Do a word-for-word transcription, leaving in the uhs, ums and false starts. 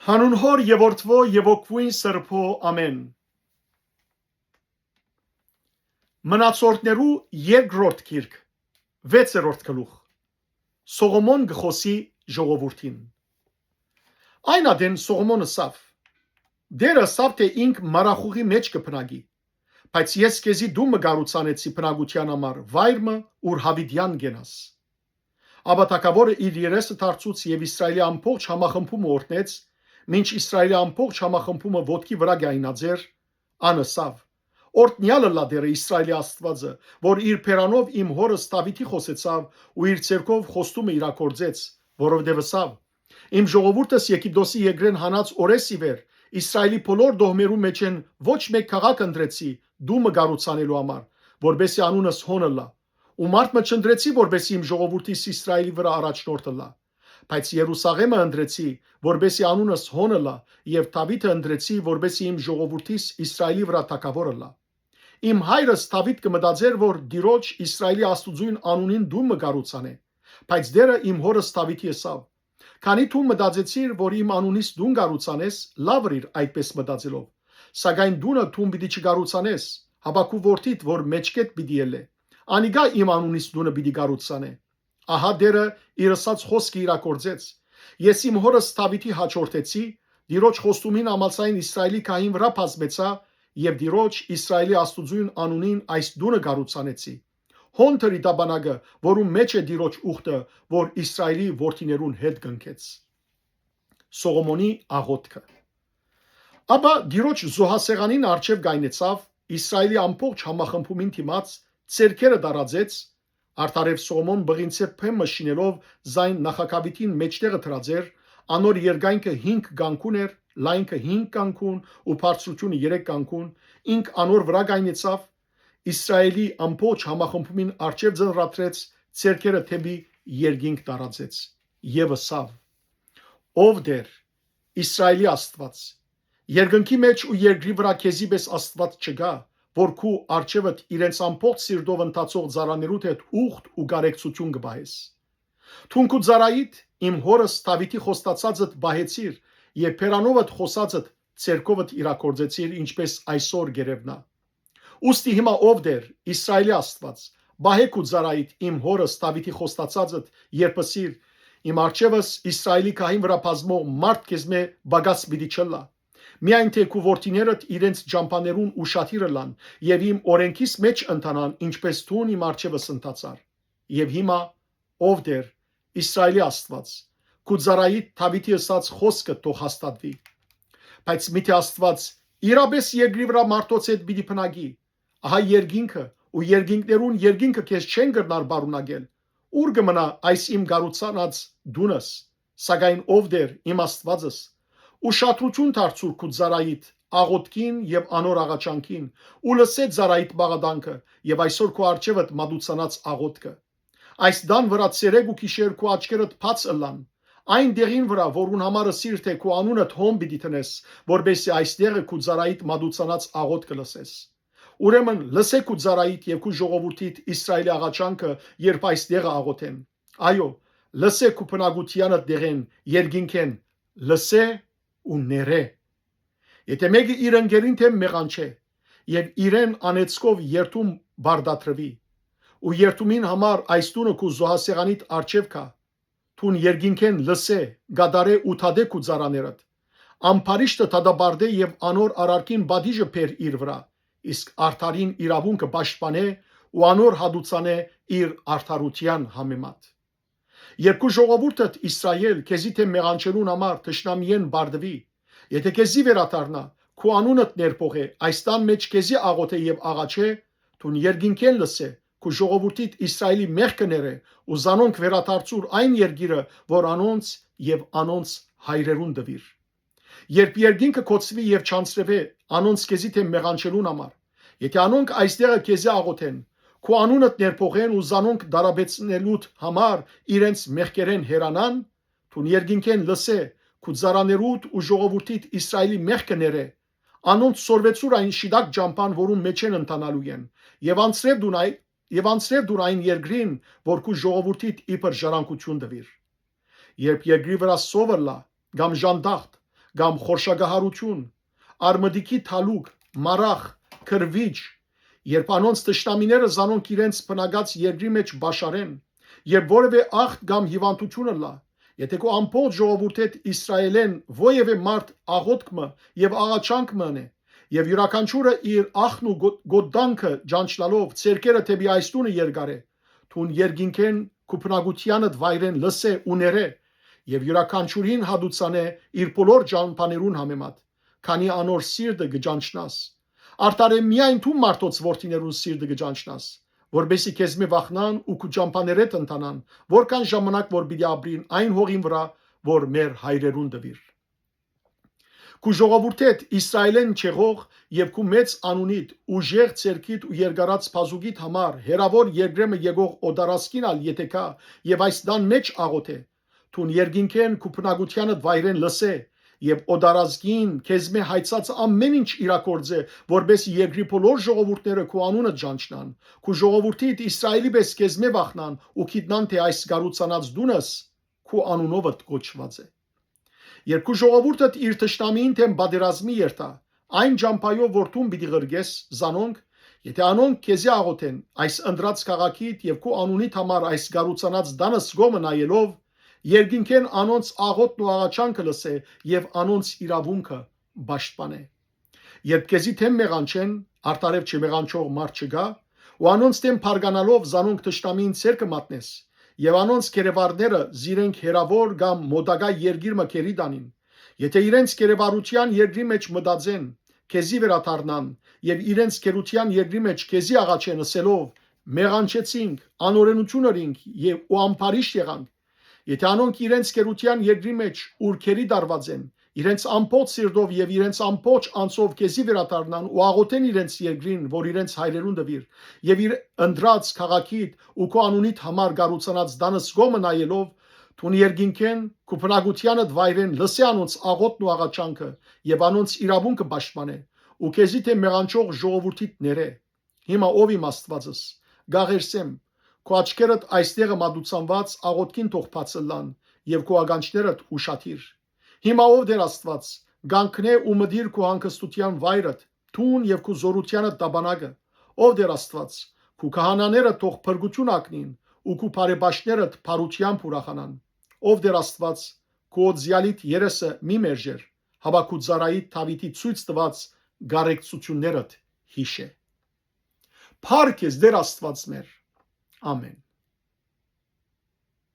Հանուն Հօր եւ Որդւոյ եւ Հոգւոյն Սրբոյ, ամէն։ Մնացորդներու երկրորդ գիրք, վեցերորդ գլուխ։ Սողոմոն կը խօսի ժողովուրդին։ Այն ատեն Սողոմոն ըսաւ. «Տէրը ըսաւ թէ ինք մառախուղի մէջ կը բնակի, բայց ես քեզի տուն մը կառուցանեցի բնակութեան համար, վայր մը, ուր յաւիտեան կենաս»։ Ապա թագաւորը իր երեսը դարձուց եւ Իսրայէլի ամբողջ համախմբումը օրհնեց, մինչ Իսրայէլի ամբողջ համախմբումը ոտքի վրայ կայնած էր, ան ըսաւ. «Օրհնեալ ըլլայ Տէրը, Իսրայէլի Աստուածը, որ իր բերանով իմ հօրս Դաւիթի խօսեցաւ ու իր ձեռքով խոստումը իրագործեց, որովհետեւ ըսաւ. "Իմ ժողովուրդս Եգիպտոսի երկրէն հանած օրէս ի վեր, Իսրայէլի բոլոր տոհմերու մէջէն ոչ մէկ քաղաք ընտրեցի, տուն մը կառուցանելու համար, որպէսզի անունս հոն ըլլայ, ու մարդ մը չընտրեցի, որպէսզի իմ ժողովուրդիս Իսրայէլի վրայ առաջնորդ ըլլայ, բայց Երուսաղէմը ընտրեցի, որպէսզի անունս հոն ըլլայ, եւ Դաւիթը ընտրեցի, որպէսզի իմ ժողովուրդիս Իսրայէլի վրայ թագաւոր ըլլայ"։ Իմ հայրս Դաւիթ կը մտածէր, որ Տիրոջ Իսրայէլի Աստուծոյն անունին տուն մը կառուցանէ, բայց Տէրը իմ հօրս Դաւիթի ըսաւ. "Քանի դուն մտածեցիր, որ իմ անունիս տուն կառուցանես, լաւ ըրիր այդպէս մտածելով, սակայն տունը դուն պիտի չկառուցանես, հապա քու որդիդ, որ մէջքեդ պիտի ելլէ, անիկա իմ անունիս տունը պիտի կառուցանէ"։ Ահա Տէրը իր ըսած խօսքը իրագործեց։ Ես իմ հօրս Դաւիթի յաջորդեցի, Տիրոջ խոստումին համաձայն Իսրայէլի գահին վրայ բազմեցայ եւ Տիրոջ, Իսրայէլի Աստուծոյն անունին այս տունը կառուցանեցի։ Հոն դրի տապանակը, որուն մէջ է Տիրոջ ուխտը, որ Իսրայէլի որդիներուն հետ կնքեց։ Սողոմոնի աղօթքը։ Ապա Տիրոջ զոհասեղանին առջեւ կայնեցաւ, Իսրայէլի ամբողջ համախմբումին դիմաց ձեռքերը տարածեց, արդարեւ Սողոմոն պղինձէ բեմ մը շինելով զայն նախագաւիթին մէջտեղը դրած էր, անոր երկայնքը հինգ կանգուն էր, լայնքը հինգ կանգուն ու բարձրութիւնը երեք կանգուն, ինք անոր վրայ կայնեցաւ, Իսրայէլի ամբողջ համախմբումին առջեւ ծնրադրեց, ձեռքերը դէպի երկինք տարածեց եւ ըսաւ. "Ով Տէր, Իսրայէլի Աստուած, երկնքի մէջ ու երկրի վրայ քեզի պէս Աստուած չկայ, որ քու առջեւդ իրենց ամբողջ սիրտով ընթացող ծառաներուդ հետ ուխտ ու կարեկցութիւն կը պահես։ Դուն քու ծառայիդ, իմ հօրս Դաւիթի խոստացածդ պահեցիր եւ բերանովդ խօսածդ ձեռքովդ իրագործեցիր, ինչպէս այսօր կ'երեւնայ։ Ուստի հիմա, ով Տէր, Իսրայէլի Աստուած, պահէ քու ծառայիդ, իմ հօրս Դաւիթի խոստացածդ, երբ ըսիր. "Իմ առջեւս Իսրայէլի գահին վրայ բազմող մարդ քեզմէ պակաս պիտի չըլլայ, միայն թէ քու որդիներդ իրենց ճամբաներուն ուշադիր ըլլան եւ իմ օրէնքիս մէջ ընթանան, ինչպէս դուն իմ առջեւս ընթացար"։ Եւ հիմա, ով Տէր, Իսրայէլի Աստուած, քու ծառայիդ Դաւիթի ըսած խօսքը թող հաստատուի։ Բայց միթէ Աստուած իրապէս երկրի վրայ մարդոց հետ պիտի բնակի։ Ահա երկինքը ու երկինքներուն երկինքը քեզ չեն կրնար պարունակել։ Ո՞ւր կը մնայ այս իմ կառուցած տունս։ Սակայն, ով Տէր, իմ Աստուածս, ուշադրութիւն դարձուր քու ծառայիդ աղօթքին եւ անոր աղաչանքին, ու լսէ ծառայիդ բաղարանքը եւ այսօր քու առջեւդ մատուցանած աղօթքը։ Այս տան վրայ ցերեկ ու գիշեր քու աչքերդ բաց ըլլան, այն տեղին վրայ, որուն համար ըսիր թէ քու անունդ հոն պիտի դնես, որպէսզի այս տեղը քու ծառայիդ մատուցանած աղօթքը լսես։ Ուրեմն լսէ քու ծառայիդ եւ քու ժողովուրդիդ Իսրայէլի աղաչանքը, երբ այս տեղը աղօթեն։ Այո, լսէ քու բնակութեանդ դեղեն, երկինքէն, լսէ ու ներէ։ Եթէ մէկը իր ընկերին դէմ մեղանչէ եւ իրեն անեծքով երդում պարտադրուի, ու երդումին համար այս տունը քու զոհասեղանիդ առջեւ գայ, դուն երկինքէն լսէ, կատարէ ու դատէ քու ծառաներդ։ Ամբարիշտը դատապարտէ եւ անոր արարքին պատիժը բեր իր վրայ, իսկ արդարին իրաւունքը պաշտպանէ ու անոր հատուցանէ իր արդարութեան համեմատ։ Երբ քու ժողովուրդդ Իսրայէլ քեզի դէմ մեղանչելուն համար թշնամիէն պարտուի, եթէ քեզի վերադառնայ, քու անունդ ներփոխէ, այս տան մէջ քեզի աղօթէ եւ աղաչէ, դուն երկինքէն լսէ, քու ժողովուրդիդ Իսրայէլի մեղքը ներէ ու զանոնք վերադարձուր այն երկիրը, որ անոնց եւ անոնց հայրերուն տուիր։ Երբ երկինքը կոչուի եւ չանցրուէ անոնց քեզի դէմ մեղանչելուն համար, եթէ անոնք այս տեղը քեզի աղօթեն, քու անունդ ներփոխեն ու զանոնք դարաբեցնելուդ համար իրենց մեղքերէն հեռանան, դուն երկինքէն լսէ, քու ծառաներուդ ու ժողովուրդիդ Իսրայէլի մեղքը ներէ, անոնց սորվեցուր այն շիտակ ճամբան, որուն մէջէն ընթանալու են, եւ անցրեւ դուն այ-, եւ անցրեւ դուն այն երկրին, որ քու ժողովուրդիդ իբր ժառանգութիւն տուիր։ Երբ երկրի վրայ սով ըլլայ, կամ ժանդախտ, կամ խորշագահարութիւն, արմտիքի թալուկ, մարախ, քրուիճ, երբ անոնց թշնամիները զանոնք իրենց բնակած երկրի մէջ պաշարեն, երբ որեւէ ախտ կամ հիւանդութիւն ըլլայ, եթէ քու ամբողջ ժողովուրդէդ Իսրայէլէն որեւէ մարդ աղօթք մը եւ աղաչանք մը ընէ, եւ իւրաքանչիւրը իր ախտն ու գոտ-, գոտանքը ճանչնալով ձեռքերը դէպի այս տունը երկարէ, դուն երկինքէն քու բնակութեանդ վայրէն լսէ ու ներէ, եւ իւրաքանչիւրին հատուցանէ իր բոլոր ճամբաներուն համեմատ, քանի անոր սիրտը կը ճանչնաս։ Արդարեւ միայն դու մարդոց որդիներուն սիրտը կը ճանչնաս, որպեսզի քեզմէ վախնան ու քու ճամբաներէդ ընթանան, որքան ժամանակ որ պիտի ապրին այն հողին վրայ, որ մեր հայրերուն տուիր։ Քու ժողովուրդէդ Իսրայէլէն չեղող եւ քու մեծ անունիդ ուժեղ ձեռքիդ ու երկարած բազուկիդ համար հեռաւոր երկրէ մը եկող օտարազգին ալ եթէ գայ եւ այս տան մէջ աղօթէ, դուն երկինքէն քու բնակութեանդ վայրէն լսէ եւ օտարազգին քեզմէ հայցած ամէն ինչ իրագործէ, որպէս երկրի բոլոր ժողովուրդները քու անունը ճանչնան, քու ժողովուրդիդ Իսրայէլի պէս քեզմէ վախնան ու գիտնան թէ այս կառուցանած տունս քու անունովդ կոչուած է։ Երբ քու ժողովուրդդ իր թշնամիին դէմ պատերազմի երթայ, այն ճամբայով որ դուն պիտի ղրկես զանոնք, եթէ անոնք քեզի աղօթեն այս ընտրած քաղաքիդ եւ քու անունիդ համար այս կառուցանած տանս կողմը նայելով, երկինքէն անոնց աղօթքն ու աղաչանքը լսէ եւ անոնց իրաւունքը պաշտպանէ։ Երբ քեզի դէմ մեղանչեն, արդարեւ չմեղանչող մարդ չկայ, ու անոնց դէմ բարկանալով զանոնք թշնամիին ձեռքը մատնես, եւ անոնց գերեվարները զիրենք հեռաւոր կամ մօտակայ երկիր մը գերի տանին, եթէ իրենց գերեվարութեան երկրի մէջ մտածեն, քեզի վերադառնան եւ իրենց գերութեան երկրի մէջ քեզի աղաչեն ըսելով. «Մեղանչեցինք, անօրենութիւն ըրինք եւ ու ամբարիշտ եղանք», եթէ անոնք իրենց գերութեան երկրի մէջ, ուր գերի տարուած են, իրենց ամբողջ սիրտով եւ իրենց ամբողջ անձով քեզի վերադառնան ու աղօթեն իրենց երկրին, որ իրենց հայրերուն տուիր, եւ իր ընտրած քաղաքիդ ու քու անունիդ համար կառուցանած տանս կողմը նայելով, դուն երկինքէն, քու բնակութեանդ վայրէն լսէ անոնց աղօթքն ու աղաչանքը եւ անոնց իրաւունքը պաշտպանէ ու քեզի դէմ մեղանչող ժողովուրդիդ ներէ։ Հիմա ով իմ Աստուածս, կաղերսեմ, քու աչքերդ այս տեղը մատուցանուած աղօթքին թող բաց ըլլան եւ քու ականջներդ ուշադիր։ Հիմա ով Տէր Աստուած, կանգնէ ու մտիր քու հանգստութեան վայրդ, դուն եւ քու զօրութեանդ տապանակը, ով Տէր Աստուած, քու քահանաները թող փրկութիւն ակնին ու քու բարեբաշներդ բարութեամբ ուրախանան, ով Տէր Աստուած, քու օծեալիդ երեսը մի մերժեր, հապա քու ծառայիդ Դաւիթի ցոյց տուած կարեկցութիւններդ յիշէ։ Փառք ես Տէր Աստուած մեր։ Ամեն։